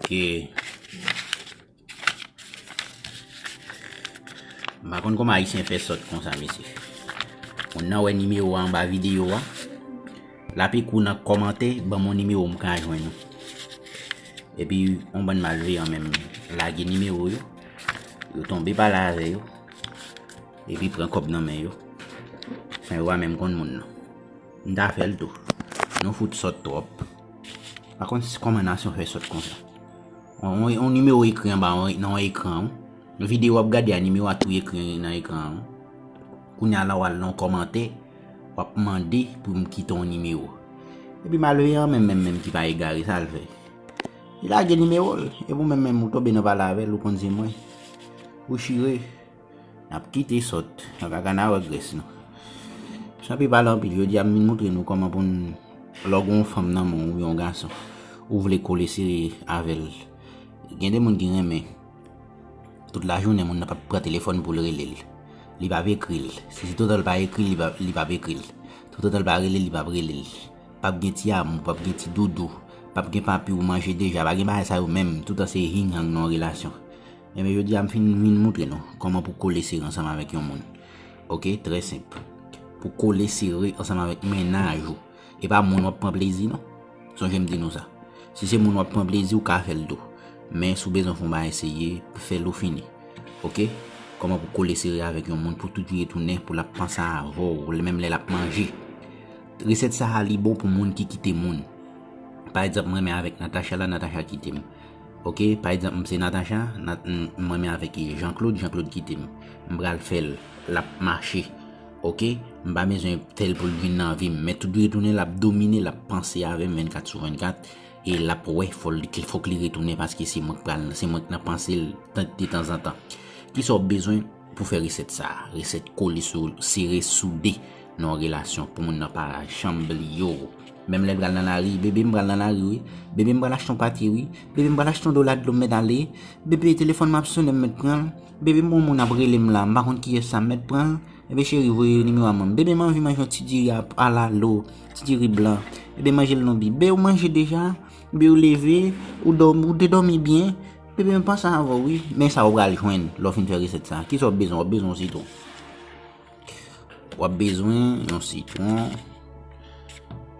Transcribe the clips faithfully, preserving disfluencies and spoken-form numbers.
Ke m pa konn kòman Ayisyen fè sòt konsa, mesye. Moun nan wè nimewo a anba videyo a, l ap ekri w nan kòmantè, ban m yon nimewo m ka jwenn ou. Epi, yon bann malveyan menm lage nimewo yo, yo tonbe pale avè yo, epi pran kòb nan men yo, san yo pa menm konn moun nan. M ta fè l tou. Nou fout sòt twòp. Pa konn si kòman nasyon fè sòt konsa. On, on, on nimewo ekri anba on, nan on ekran, wi. Videyo w ap gade a, nimewo a tou ekri nan ekran an, wi. Kounye a la, w al nan kòmantè, w ap mande pou m kite yon nimewo. Epi malveyan menm, menm, menm ki pa egare, sa l fè? Li lage nimewo l. Epi w menm, menm, ou tonbe nan pale avè l, ou konn se mwen. Ou chire. N ap kite sòt. Nan kaka n a wè grès nou. San pi pale anpil, jodi a m vin montre nou kòman pou n, lè w gen yon fanm nan men w oubyen yon gason, ou vle kole sere avè l. Gen de moun ki renmen tout lajounen moun nan p ap pran telefòn pou l rele l. Li p ap ekri l. Si, si toutan l pa ekri l, li p ap, li p ap ekri l. Si toutan l pa rele l, li p ap rele l. P ap gen ti amou, p ap gen ti doudou, p ap gen papi ou manje deja, pa gen bagay sa yo menm, toutan se hing hang nan yon relasyon. Ebyen, jodi a m fin vin montre nou kòman pou kole sere ansanm avèk yon moun. Oke, trè senp. Pou kole sere ansanm avèk mennaj ou. E pa moun w ap pran plezi, non. Sonje m di nou sa. Si se moun w ap pran plezi, ou ka fè l tou. Men si w bezwen fè yon bagay serye, fè l ou fini. Oke? Kòman pou kole sere avèk yon moun pou toujou retounen, pou l ap panse avè w, menm lè l ap manje. Resèt sa a, li bon pou moun ki kite moun. Pa egzanp, mwen renmen avèk Natacha la, Natacha kite m. Oke, pa egzanp, m se Natacha, Nat-, m, m renmen avèk Jean Claude, Jean Claude kite m. M pral fè l, l ap mache. Oke, m pa bezwen fè l pou l vin nan vi m. Men tout retounen, l ap domine, l ap panse avè m vennkat sou vennkat. E l ap wè, fò l, fòk li retounen paske se mwen k pral, se mwen k nan panse l tan, detanzantan. Kisa w bezwen pou fè resèt sa a? Resèt kole sou, sere, soude nan yon relasyon pou moun nan pa janm bliye w. Menm lè l pral nan lari, bebe m pral nan lari wi. Bebe m pral achte yon patye wi. Bebe m pral achte yon dola dlo m mèt ale. Bebe telefòn m ap sonnen m mèt pran l. Bebe m gon moun ap rele m la, m pa konn kiyès sa m mèt pran l. Bebe cheri voye nimewo a ban m. Bebe m anvi manje yon ti diri a, alalo, ti diri blan. Bebe manje l non bi. Bebe ou manje deja? Bebe ou leve? Ou dòmi, ou te dòmi byen? Bebe m panse avè w wi. Men sa ou pral jwenn lè w fin fè resèt sa. Kisa w bezwen? W ap bezwen yon sitwon. W ap bezwen yon sitwon.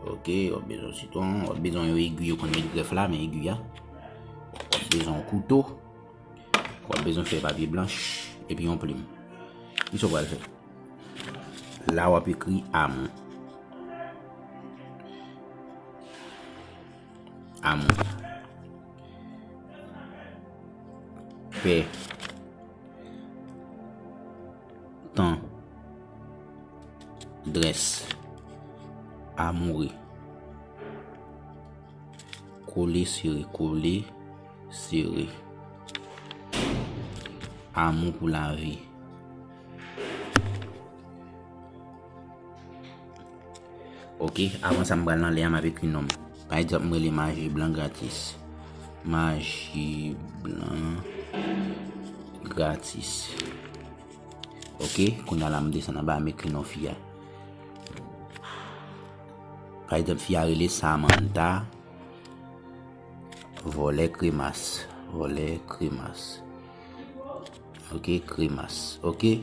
Oke, w ap bezwen yon sitwon. W ap bezwen yon egi, yo konn met grèf la, men egi a. W ap bezwen yon kouto. W ap bezwen fèy papye blanch epi yon plim. Kisa w pral fè? La w ap ekri amou. Amou. Pè. Tan. Drès. Amoure. Kole sere, kole sere. Amou pou lavi. Oke, avan sa m pral nan lè a, m ap ekri non m. Pa egzanp, m rele Maji Blan Gratis. Maji Blan Gratis. Oke, kounye a la m desann anba, m ekri non fi a. Pa egzanp, fi a rele Samantha. Vòlè kremas. Vòlè kremas. Oke, kremas. Oke.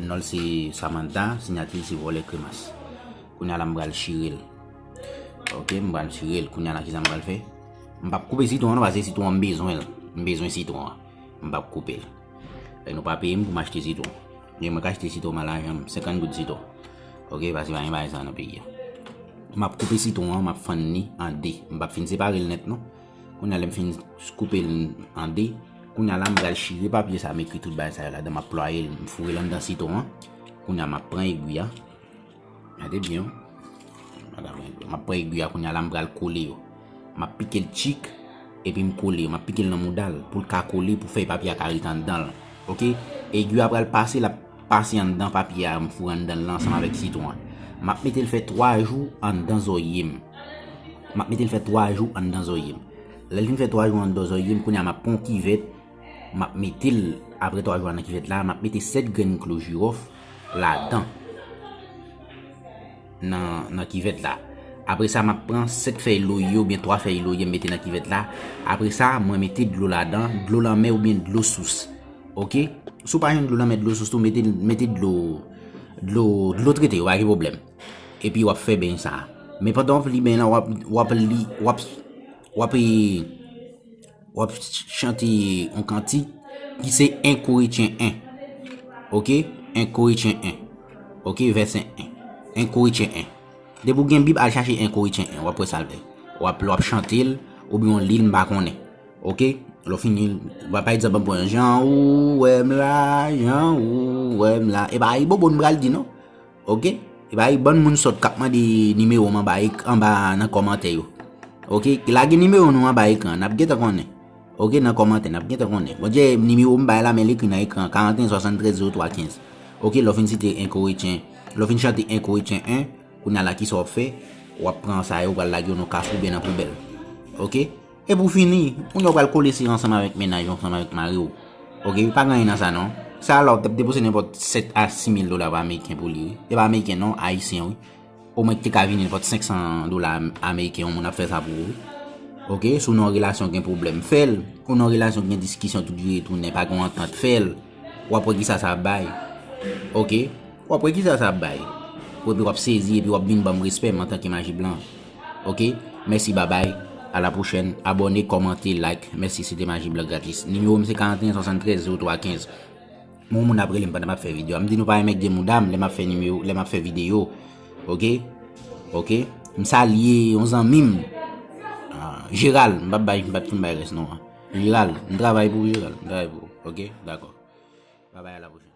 Non l se Samantha, siyati l se Vòlè kremas. Kounye a la m pral chire l. Oke, m pral chire l. Kounye a la kisa m pral fè? M p ap koupe sitwon an non, paske sitwon an m bezwen l. M bezwen sitwon an. M p ap koupe l. E nou pa peye m pou m achte sitwon. Gen mwen ka achte sitwon, m al ajan m, senkant goud sitwon. Oke, paske pa gen bagay sa nan peyi a. M ap koupe sitwon an, m ap fann li an de. M p ap fin separe l nèt non. Kounye a lè m fin koupe l an de, kounye a la m pral chire papye sa, m ekri tout bagay sa yo ladan, m ap plwaye l, m foure l anndan sitwon an. Kounye a m ap pran egwi a. Gade byen, wi. M ap pran egwi a kounye a la, m pral kole yo. M ap pike l tchik, epi m kole yo. M ap pike l nan mouda l pou l ka kole, pou fèy papye a ka ret anndan l. Oke? Egwi a pral pase, l ap pase anndan papye a, m foure anndan l la ansanm avèk sitwon an. M ap mete l fè twa jou anndan zòrye m. M ap mete l fè twa jou anndan zòrye m. Lè l fin fè twa jou anndan zòrye m, kounye a m ap pran yon kivèt, m ap mete l, apre twa jou a nan kivèt la, m ap mete sèt grenn klou jiwòf ladan, nan, nan kivèt la. Apre sa, m ap pran sèt fèy loye oubyen twa fèy loye, m mete nan kivèt la. Apre sa, mwen mete dlo ladan, dlo lanmè oubyen dlo sous. Oke? Si w pa jwenn dlo lanmè, dlo sous tou, mete, mete dlo, dlo, dlo trete, yo pa gen pwoblèm. Epi w ap fè beny sa a. Men pandan w ap li beny lan, w ap, w ap li, w ap, w ap, e, w ap chante yon kantik ki se En Korentyen en. Oke? En Korentyen en. Oke? Vèsè en. En Korentyen en. Depi w gen Bib, al chache En Korentyen en, w ap wè sa l fè. W ap, w ap chante l, oubyen w li l, m pa konnen. Oke? Lè w fini, w ap, pa egzanp, ban pran jan ou wè m la, jan ou wè m la. E pa Ayibobo n pral di non. Oke? E pa bann moun sòt k ap mande nimewo m anba ek-, anba nan kòmantè yo. Oke? Lage nimewo nou anba ekran, n ap gentan konnen. Oke, nan kòmantè, n ap gentan konnen. Bondye, nimewo m bay la, men l ekri nan ekran, karanteyen swasanntrèz zewo twa kenz. Oke, lè w fin site En Korentyen, lè w fin chante En Korentyen en, kounye a la, kisa w ap fè? W ap pran sa yo, w pral lage yo nan kafou oubyen nan poubèl. Oke? E pou fini, kounye a w pral kole sere ansanm avèk mennaj ou, ansanm avèk mari w. Oke? Pa gen anyen nan sa, non. Sa la, w t ap depanse nenpòt sèt a sis mil dola ameriken pou li, wi. E pa ameriken, non, ayisyen, wi. Omwen ki te ka vini nenpòt senk san dola ameriken, yon moun ap fè sa pou ou. Oke? Si w nan yon relasyon gen pwoblèm, fè l. Ou nan yon relasyon gen diskisyon, tout vire tounen, pa gen yon antant, fè l. W ap wè kisa sa ap bay. Oke? W ap wè kisa sa ap bay. Epi w ap sezi, epi w ap vin ban m respè m antanke Maji Blan. Oke? Mèsi, babay. A la pwochèn. Abòne, kòmante, like. Mèsi, se te Maji Blan gratis. Nimewo m se karanteyen swasanntrèz zewo twa kenz. Yon moun ap rele m pandan m ap fè videyo a. M di nou pa renmen gade mouda m lè m ap fè nimewo, lè m ap fè videyo. Oke? Oke? M salye yon zanmi m. Ah, Jeral, m p ap bay, m p ap fin bay rès non an. Jeral, m travay pou ou, Jeral. M travay pou ou. Oke? Dakò. Babay, a la pwochèn.